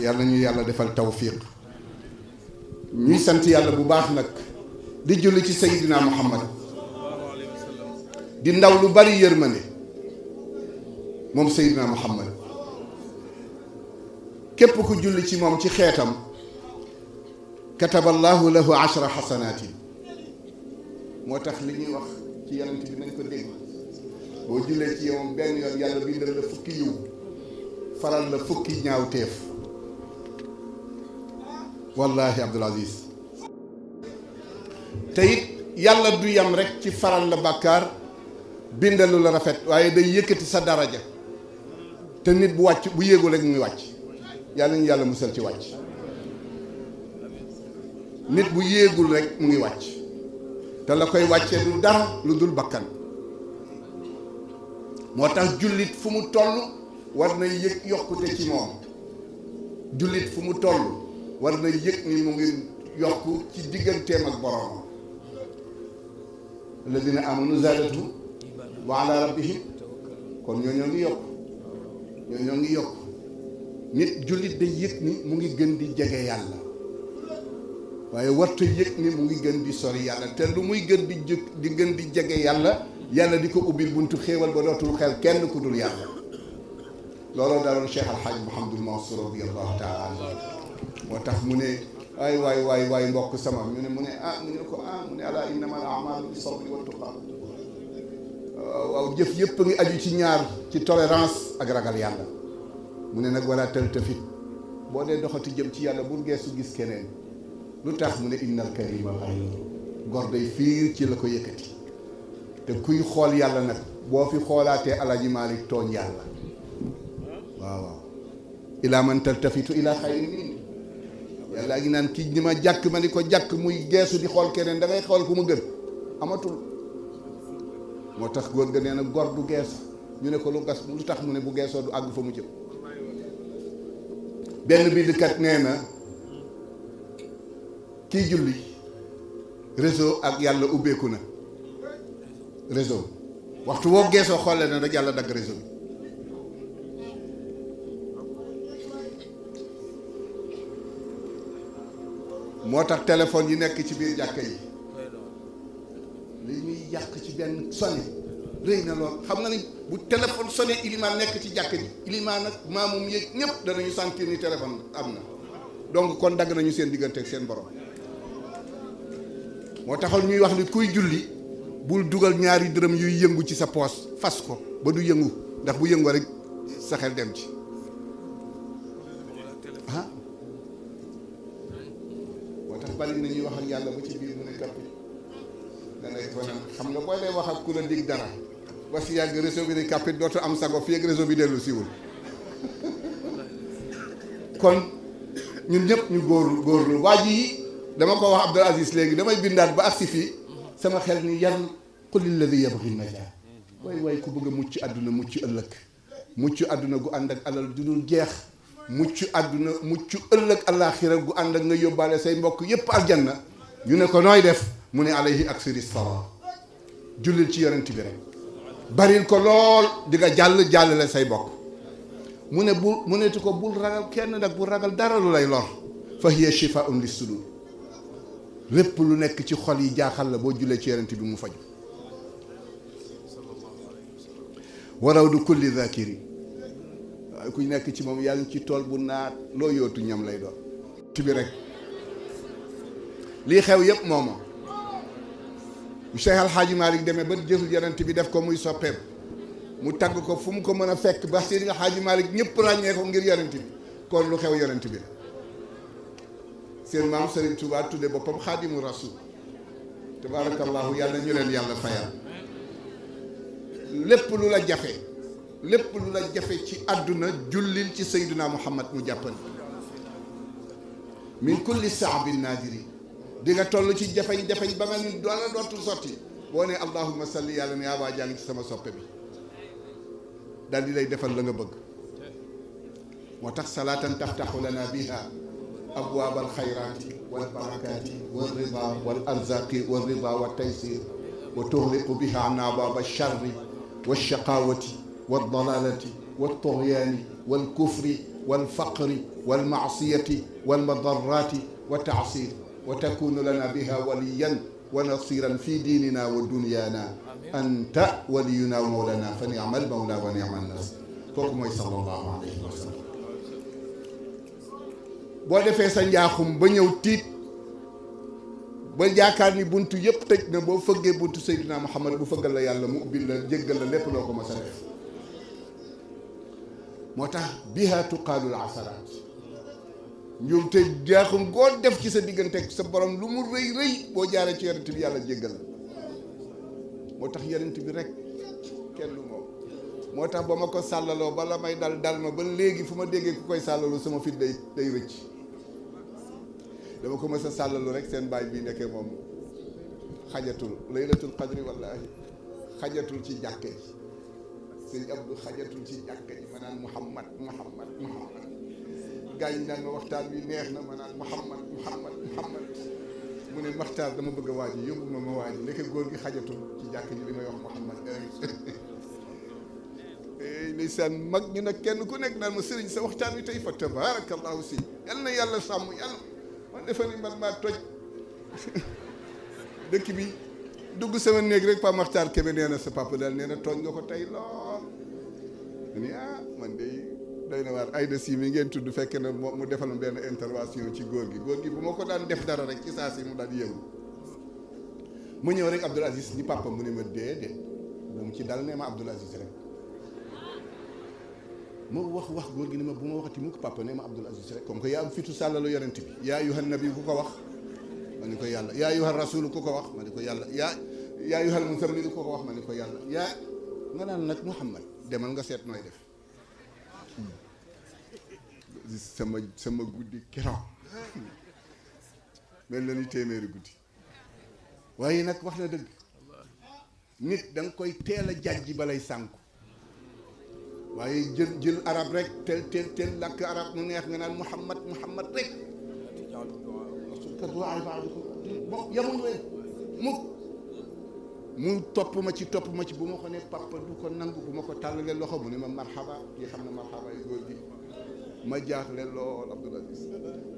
yàlla ñu yàlla defal tawfiq ñuy sant yàlla bu baax nag di julli ci Seydina Muhammad di ndaw lu bari yërmande moom Seydina Muhammad képp ku julli ci moom ci xeetam kataballahu lahu 10 xasanaatin moo tax li ñuy wax ci yonent bi nañ ko dégg boo jullee ci yow benn yoon yàlla bindal la fukki yiw faral la fukki ñaawteef wallahi Abdul Aziz te it yàlla du yam rek ci faral la bàkkaar bindalu la rafet waaye day yëkkati sa daraja te nit bu wàcc bu yéegul rek mu ngi wàcc yàlla ñu yàlla musal ci wàcc nit bu yéegul rek mu ngi wàcc te la koy wàccee du dara lu dul bakkan moo tax jullit fu mu toll war na yëg yokkute ci moom jullit fu mu toll war na yëg ni mu ngi yokk ci digganteem ak boroom alladina amanu zaadatu wa ala rabbihim kon ñoo ngi yokk ñoo ngi yokk nit jullit day yëg ni mu ngi gën di jege yàlla waaye warta yëg ni mu ngi gën di sori yàlla te lu muy gën di gën di jege yàlla yàlla di ko ubbil buntu xéewal ba dootul xel kenn ku dul yàlla looloo daaloon Cheikh Alhaaj Mouhamadul Mansour radiyallahu taala anhu moo tax mu ne ay waay mbokk sama mu ne mu ne ala innama al a'malu bi sabri wa tuqa waaw jëf yëpp a ngi aju ci ñaar ci tolérance ak ragal yàlla mu ne nag wala taltafit boo dee doxati jëm ci yàlla bul geesu gis keneen lu tax mu ne innal karima xayr gor day fiir ci la ko yëkkati te kuy xool yàlla nag boo fi xoolaatee Alaaji Maalik tooñ yàlla waaw ilaa man taltafitu ilaa xayri nii yàlla ngi naan kii ñi ma jàkk ma ni ko jàkk muy geesu di xool keneen da ngay xool ku ma gën amatul moo tax góor ga nee na gor du geesu ñu ne ko lu tax mu ne bu geesoo du àgg fa mu jëm benn bindkat nee na kii julli réseau ak yàlla ubbeeku na réseau waxtu woo geesoo xoolee na rek yàlla dagg réseau bi moo tax téléphone yi nekk ci biir jàkka yi li ñuy yàq ci benn sonné rëy na lool xam nga ni bu téléphone sonné ilimaan nekk ci jàkka ji ilimaan nag maamum yëg ñëpp danañu sentir ni téléphone am na donc kon dagg nañu seen diggante ak seen borom moo taxoon ñuy wax ni kuy julli bul dugal ñaari dërëm yuy yëngu ci sa poos fas ko ba du yëngu ndax bu yëngoo rek sa xel dem ci ah moo tax bari na ñuy wax ak yàlla ba ci biir mu ne kappi danay ko nag xam nga boo dee wax ak ku la dig dara ba si yàgg réseau bi ni kappi dootu am sago fii ak réseau bi dellu siwul kon ñun ñëpp ñu góorlu waa ji dama ko wax Abdul Aziz léegi damay bindaat ba agsi fii sama xel ni yan qulil ladhi yabghi najaa way ku bëgg a mucc àdduna mucc ëllëg mucc àdduna gu ànd ak alal ju dul jeex mucc àdduna mucc ëllëg alaaxira gu ànd ak nga yóbbaale say mbokk yépp aljanna ñu ne ko nooy def mu ne alayhi aksiri salaa jullil ci yonent bi rek baril ko lool di nga jàllale say mbokk mu ne mu netu ko bul ragal kenn nag bul ragal dara lu lay lor fa hiya shifaa'un lis sudur lépp lu nekk ci xol yi jaaxal la boo jullee ci yonent bi mu faju waraw du kulli zakiri waaye ku nekk ci moom yaa ngi ci tool bu naat loo yootu ñam lay doon ci bi rek lii xew yépp mooma bu Cheikh Alhaaji Malick demee ba jël yonent bi def ko muy soppeem mu tagg ko fu mu ko mën a fekk ba Seydi Alhaaji Malick ñëpp ràññee ko ngir yonent bi kon lu xew yonent bi la seen maam Serigne Touba tudde boppam xaadimu rasul tabaarakallahu yàlla ñu leen yàlla fayal lépp lu la jafe ci àdduna jullil ci Seydina Muhammad mu jàppal min kulli saabin naadiri di nga toll ci jafeñ-jafeñ ba nga ni doola dootul sotti boo ne allahumma salli yàlla ne yaa waa jàng ci sama soppe bi daal di lay defal la nga bëgg moo tax salaatan taftaxu lana biha abwaab alxayraati walbarakaati walrida walarzaqi walrida waltaysir wa tuxliqu biha an abwaab alcharri walshaqawati waldalalati waltughyaani walkufri والفقر والمعصية والمضرات والتعصير وتكون لنا بها وليا ونصيرا في ديننا ودنيانا أنت ولينا ومولانا فنعم المولى ونعم النصير kooku mooy sallallahu alayhi wa sallam. boo defee sa njaaxum ba ñëw tiit ba yaakaar ni buntu yëpp tëj na boo fëggee buntu Seydina Muhammad bu fëggal la yàlla mu ubbil la jéggal la lépp loo ko mas a def. moo tax biha tuqaalul asaraat ñoom te jaaxum goo def ci sa diggante ak sa borom lu mu rëy rëy boo jaaree ci yonent bi yàlla jéggal la. moo tax yonent bi rek kenn lu moom. moo tax ba ma ko sàllaloo bala may dal ma ba léegi fu ma déggee ku koy sàllalu sama fit day rëcc. dama ko mës a sàllalu rek seen baay bi nekkee moom xajatul laylatul qadri wallahi xajatul ci jàkka ji sëñ Abdou xajatul ci jàkka ji ma naan Muhammad gaañ naan ma waxtaan bi neex na ma naan Muhammad mu ne Maxtaar dama bëgg a waaji yóbbu ma waaji nekk góor gi xajatul ci jàkka ji li may wax Muhammad ndeysaan mag ñu nag kenn ku nekk naan ma sëriñ sa waxtaan wi tey fa tabarakallahu si yal na yàlla sàmm yàlla man defe ni man maa toj dëkk bi dugg sama néeg rek Pa Maxtaar Kebe nee na sa papa daal nee na tooñ nga ko tey lool ni man de doy na waar Aïda Sy mi ngeen tudd fekk na mu defal ma benn intervention ci góor gi bu ma ko daan def dara rek ci saa si mu daan yëngu mu ñëw rek Abdoul Aziz ni papa mu ne ma déedéet bu mu ci dal nee ma Abdoul Aziz rek ma wax góor gi ni ma bu ma waxati mukk papa nee ma Abdoul Aziz rek comme que yaa am fitu sàllalu yonent bi yaa ayyuhan nabi ku ko wax ma ni ko yàlla yaa ayyuhan rasul ku ko wax ma ni ko yàlla yaa ayyuhal muzammil ku ko wax ma ni ko yàlla yaa nga naan nag Muhammad demal nga seet nooy def sama guddi keroog mel na ni téeméeri guddi waaye nag wax na dëgg nit da nga koy teel a jàjji balay sànku waaye jël arab rek tel làkk arab mu neex nga naan Muhammad rek yamuñ leen mu topp ma ci bu ma ko ne papa du ko nangu bu ma ko tàllalee loxo mu ne ma marhaba yi xam ne marhaba yi góor gi ma jaaxle lool Abdoul Aziz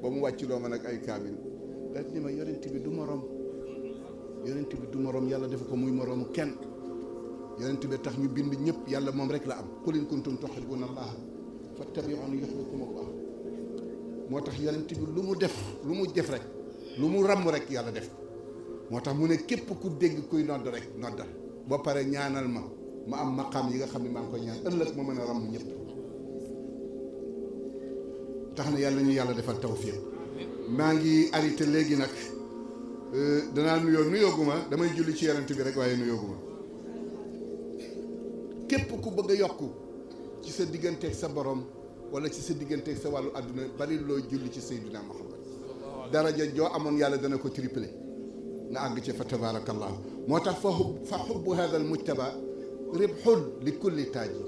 ba mu wàcc loo ma nag ay kaamil daal ni ma yonent bi du morom yàlla def ko muy moroomu kenn yonent bi tax ñu bind ñëpp yàlla moom rek la am qul in kuntum tuhibbuna allaha fattabi'uni yuhbibkumu allah moo tax yonent bi lu mu def rek lu mu ràmm rek yàlla def moo tax mu ne képp ku dégg kuy nodd rek noddal ba pare ñaanal ma am maqaam yi nga xam ne maa ngi koy ñaan ëllëg ma mën a ràmm ñëpp tax na yàlla ñu yàlla defal tawfiq maa ngi arrêté léegi nag danaa nuyooguma damay julli ci yonent bi rek waaye nuyooguma képp ku bëgg a yokku ci sa digganteeg sa borom wala ci sa digganteeg sa wàllu àdduna bari loo julli ci Seydina Muhammad daraja joo amoon yàlla dana ko triplé nga àgg ci fa tabarakallahu moo tax fa xubbu hada al mujtaba ribxun li kulli taajir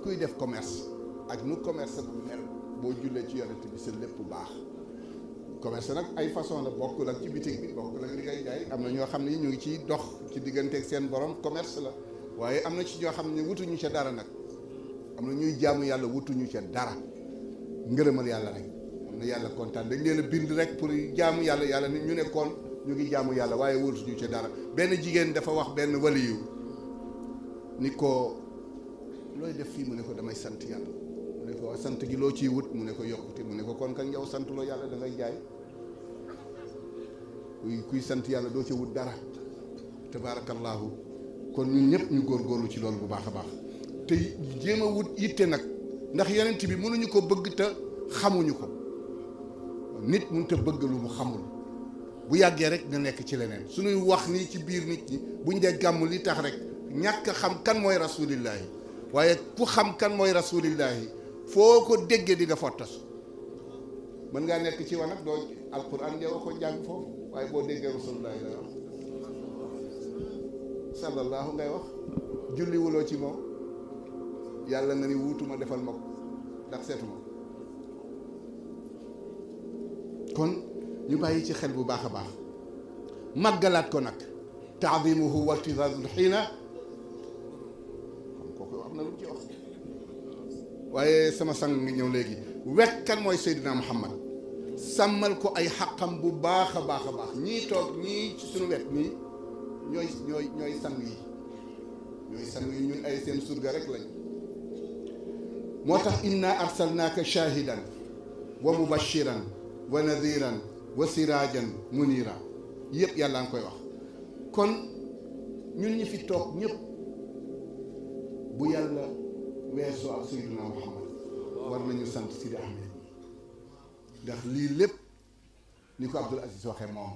kuy def commerce ak nu commerce bu mel boo jullee ci yonent bi sa lépp baax commerce nag ay façon la bokkul ak ci bitig bi bokkul ak li ngay jaay am na ñoo xam ne ñu ngi ciy dox ci digganteeg seen borom commerce la waaye am na ci ñoo xam ne wutuñu ca dara nag am na ñuy jaamu yàlla wutuñu ca dara ngërëmal yàlla rek am na yàlla kontaan dañ leen a bind rek pour jaamu yàlla ni ñu nekkoon ñu ngi jaamu yàlla waaye wutuñu ca dara benn jigéen dafa wax benn waliyu ni ko looy def fii mu ne ko damay sant yàlla mu ne ko sant gi loo ciy wut mu ne ko yokkute mu ne ko kon kan yow sant loo yàlla da ngay jaay kuy sant yàlla doo ca wut dara tabaarakallaahu kon ñun ñëpp ñu góorgóorlu ci loolu bu baax a baax te jéem a wut yitte nag ndax yonent bi mënuñu ko bëgg te xamuñu ko nit mënut a bëgg lu mu xamul bu yàggee rek nga nekk ci leneen suñuy wax nii ci biir nit ñi buñ dee gàmm li tax rek ñàkk xam kan mooy rasulillahi waaye ku xam kan mooy rasulillahi foo ko déggee di nga fottas mën ngaa nekk ci wanag doo alquran yow ko jàng foofu waaye boo déggee rasulillahi lay wax sallallahu ngay wax julli wuloo ci moom yàlla nga ni wuutuma defal ma ko ndax seetuma kon ñu bàyyi ci xel bu baax a baax màggalaat ko nag taadimuhu waltizazul xiina xam kooku am na lu ci wax waaye sama sang ngi ñëw léegi wekk kan mooy Seydina Muhammad sàmmal ko ay xaqam bu baax a baax a baax ñii toog ñii ci suñu wet nii ñooy sang yi ñooy sang yi ñun ay seen surga rek lañ moo tax inna arsalnaaka shahidan wa mubashiran wa nadiran wa sirajan munira yëpp yàlla nga koy wax kon ñun ñi fi toog ñëpp bu yàlla weesoo ak Seydina Muhammad war nañu sant Sidi Ahmed ndax lii lépp ni ko Abdoul Aziz waxee moom